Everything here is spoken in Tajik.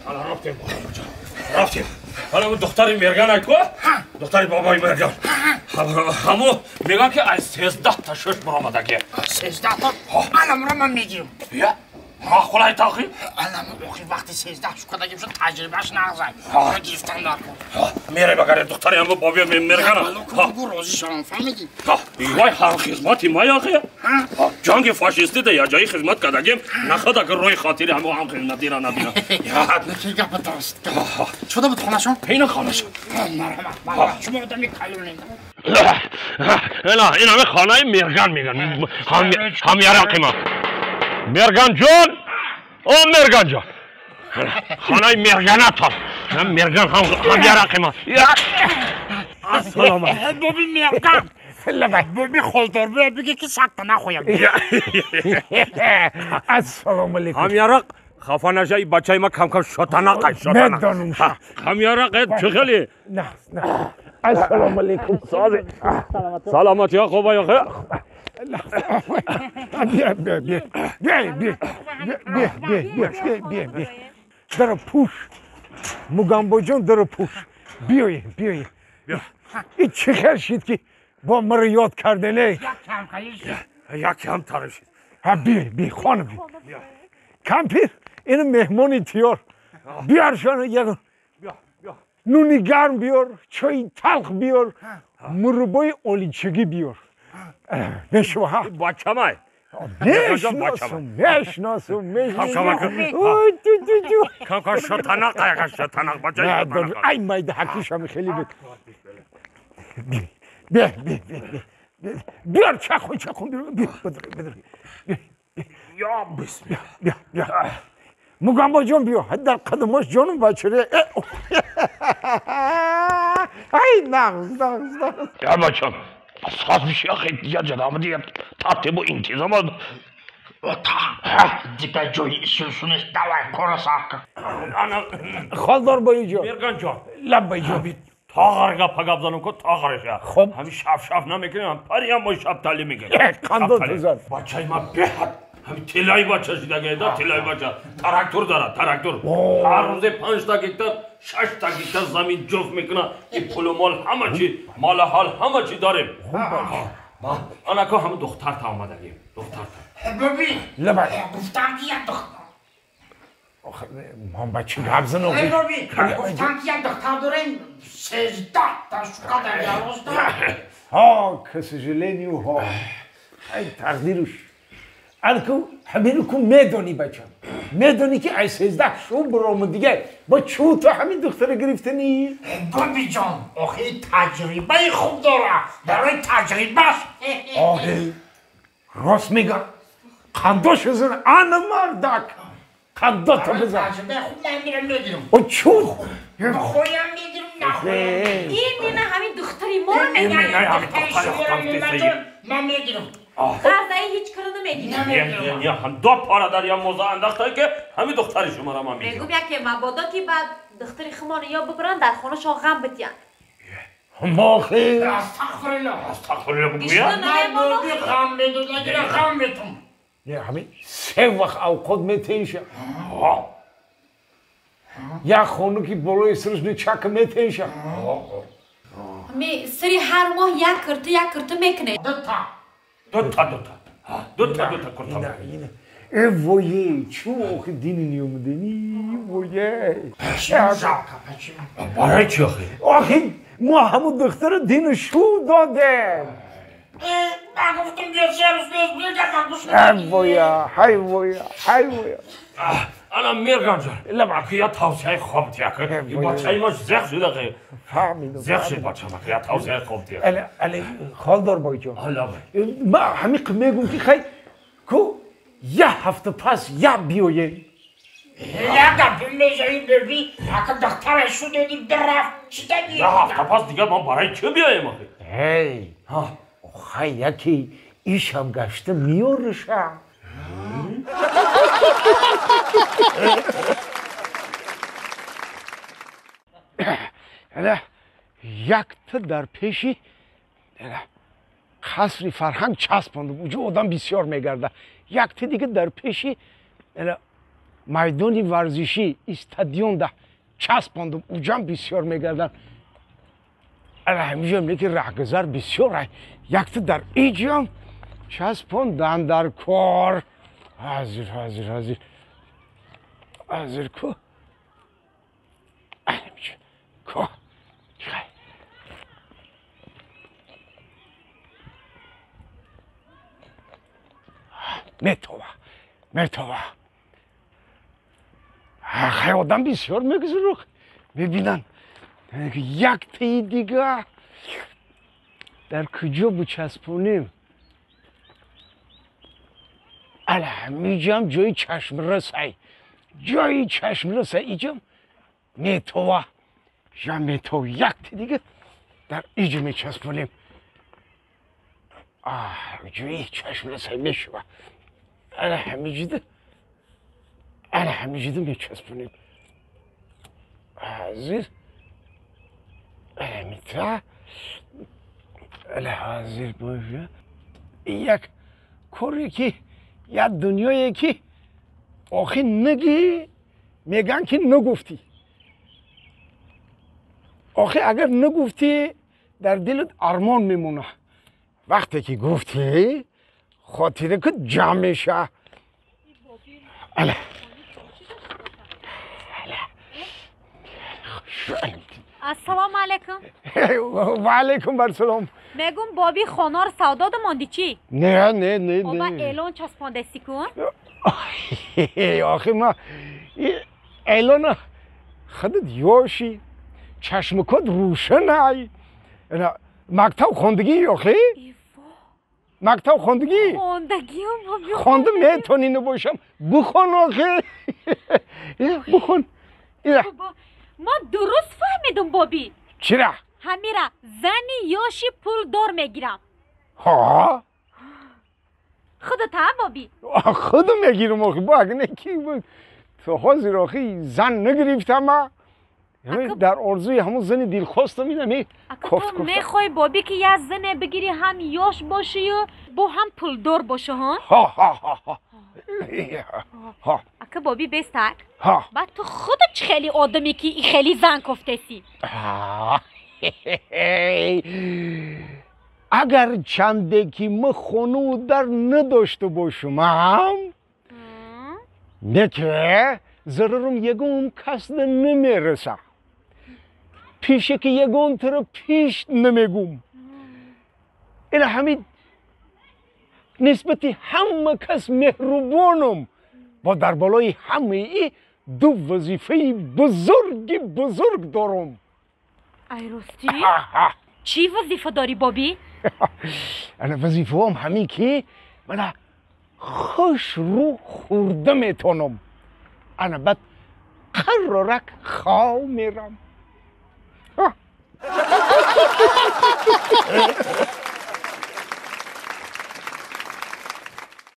рафтем рафтем. Ҳала духтари Мерган айко? Духтари бобои Мерган. Ҳамо меган ки аз 13 та шуш баромадаги. 13 та? Аламро ман мегирам. Я? Мақулай тахи? Алам охир вақти 13 шукадаги шуд таҷрибаш нағзай. Ма гирифтан дар кор. Мерай багаре духтари ҳамо бобои Мерган. Бугу розӣ шавам, фаҳмидӣ? Вай ҳам хизмати ма яхе? Ҷанги фашистӣ да я ҷои хизмат кардагим, находа ки рӯи хотири ҳамо ҳам хизматиро набинам. Лекин гапа дуруст. Чуда буд хонашон? Ина хонашон. Марҳамат, марҳамат. Шумо одами калонед. Ина, ин ҳаме хонаи Мерган меган. Ҳамярақи ма. Мерган ҷон! О Мерган ҷон! Хонаи Мерганатон. Мерган ҳамярақи ма. Ассалому алайкум. Боби Мерган. Боби холдор бояд бигӣ ки сакта нахоям. Ассалому алайкум. Ҳамярақ хафа наша, и бачаи ма кам-кам шотанақа, шотанақа. Медонам. Ҳамярақ чӣ хеле? На, на. Ассалому алайкум. Саломатӣ хуба яхе? Бия, бия, бия. Бия, бия. Бия, бия, бия, бия, бия. Даро пӯш. Мугамбоҷон даро пӯш. Биёед, биёед. И чӣ хел шид ки бо маро ёд карделе? Як кам тарашид. Ҳа, биёед, биёед, хонум биёед. Кампир, ин меҳмони тиёр. Биёршона ягон. Нуни гарм биёр, чойи талх биёр, мураббои оличагӣ биёр. Мешава. Бачамай. Мешносум, мешносум, мешносум. Ой, ту ту ту. Кам-кам шотанақ, яка шотанақ, бачаи шотанақ. Ай майда ҳакишам хеле буд. Бия, бия, бия. Биёр чахун, чахун, биёр, бидр, бидр. Я бисмилла. Бия, бия. Мугамбоҷон биё, дар қадамош ҷонум бачаре. Ай нағз, нағз, нағз. Я бачам. Саз миши ахи дигар ҷадама дигар тартибу интизом Ота, дигар ҷои исусунис давай кора сар кар. Ана Холдор боиҷон. Мерган ҷон. Лаббай ҷон. Тағар гапа гап занам ко тағараша. Хоб. Ҳами шаф-шаф намекунем, ҳам париам мо шаб тали мегирем. Қандо тузан. Бачаи ма беҳад ҳами тилаи бача шидагайда, тилаи бача. Трактор дара, трактор. Ҳар рӯзе 5 та гектар, 6 та гектар замин ҷуфт мекунад. И пулу мол ҳама чи, мол ҳол ҳама чи дорем. Анако ҳама духтарта омадагим, духтарта. Боби, Лаббай. гуфтам ки як духтар. Охе, ман ба чӣ гап занам? Эй боби, гуфтам ки як духтар дорем, 13 та шука дар 11. Ҳа, к сожалению, ҳа. Ай тақдируш. Алку ҳамин ку медонӣ бачам. Медонӣ ки ай 13 шу баромад дигар. Бо чӯ ту ҳамин духтара гирифтанӣ? Боби ҷон, охи таҷрибаи хуб дора. Барои таҷрибаш. Охи, рост мегам. Қандош зан, ана мардак. Қандота бизан. Таҷрибаи хуб ман мирам мегирам. О чӯ? Хоям мегирам, нахоям. Именно ҳамин духтари моро мегирам. Ман мегирам. Ғарзаи ҳеҷ кара намегирам. Не, ҳам ду пора дар я моза андахта ки ҳамин духтари шуморо ман мегирам. Мегум яке мабодо ки баъд духтари хумоно ё бибаранд дар хонашон ғам битиянд. Мохи. Астағфируллоҳ. Астағфируллоҳ бигӯя. Гишта Ман боби ғам медодагира ғам метум. Не, ҳамин се вақт авқот метеиша. Як хону ки болои сараш нечака метеиша. Ҳами сари ҳар моҳ як кирта, як кирта мекунед. Дута. Дута, дута. Дута, дута курта. Ина, ина. Э вое, чӯ охи дини ниомадани, вое. Жалко, почему? Барои чӣ охи? Охи, мо ҳамун духтара дину шу додем. Ман гуфтам биё се рӯз пеш бигардам гӯш Ай воя, ҳай воя, ҳай воя. Ана Мерган ҷон. Лаббай. Ки я тавсияи хоб тия ки. Э, Бачаи мо зех шуда ки. Фаҳмидам. Зех шуд бачама ки я тавсияи хоб тия. Али, али, холдор бойҷон. Лаббай. Ман ҳамин мегум ки хай ку як ҳафта пас як биёем. Як гап мезанӣ беби, ака духтара шу додӣ бирафт, чӣ дадӣ? Як ҳафта пас дигар ман барои чӣ биёем охи? Ҳей, хай яке ишам гашта меёрыша. Якта дар пеши қасри фарҳанг часпондум. Уҷо одам бисёр мегарда. Якта дига дар пеши майдони варзишӣ истадионда часпондум, уҷам бисёр мегарданд. Ана ҳамиҷам леки раҳгузар бисёр, якта дар иҷам часпондан дар кор. Ҳозир ҳозир ҳозир ҳозир ку ку метова метова. Хай одам бисёр мегузарух мебинанд. Яктаи дига дар куҷо бичаспонем? Ала ҳамиҷам ҷои чашмрасай, ҷои чашмрасай иҷам метова ҷа метова. Якта дига дар иҷа мечаспонем. Ҷои чашмрасай мешава. Ала ҳамиҷида, ала ҳамиҷида мечаспонем. Ҳозир митра ала ҳозир боша. Як коре ки як дунёе ки охи нагӣ меган ки нагуфтӣ. Охи агар нагуфтӣ дар дилат армон мемона. Вақте ки гуфтӣ хотира ки ҷамъ меша. Ала Ассалому алайкум. Ва алайкум ассалом. Мегум боби хонор савдо домонди чӣ? Не, не, не, не. Оба эълон часпондасӣ кун? Охи ма эълон худат ёши, чашмакот рӯшанай. Мактаб хондагӣ охи? Мактаб хондагӣ? Хондагиам боби. Хонда метонӣ набошам. Бихон охи. Бихон. Ман дуруст фаҳмидум боби. Чира? Ҳамира зани ёши пулдор мегирам. Ҳа? Худат ҳа боби? Худам мегирам охи. Бо агар не ки то ҳозир охи зан нагирифтама. Дар орзуи ҳамон зани дилхостам инами кофт кофт. Мехоҳӣ боби ки як зане бигирӣ ҳам ёш бошию бо ҳам пулдор бошу ҳа? Ҳа ҳа ҳа ҳа. Ака боби бестак. Баъд ту худат чӣ хеле одаме ки хеле зан кофтасӣ? Агар чанде ки ма хонаву дар надошта бошумам, не ки зарарам ягон касда намераса. Пише ки ягон тара пиш намегум. Ина ҳамин нисбати ҳама кас меҳрубонам ва дар болои ҳамаи ду вазифаи бузурги бузург дорам. Ай ростӣ? Чӣ вазифа дорӣ боби? Ана вазифаам ҳамин ки мана хушрӯ хӯрда метонам. Ана баъд қарорак хов мерам.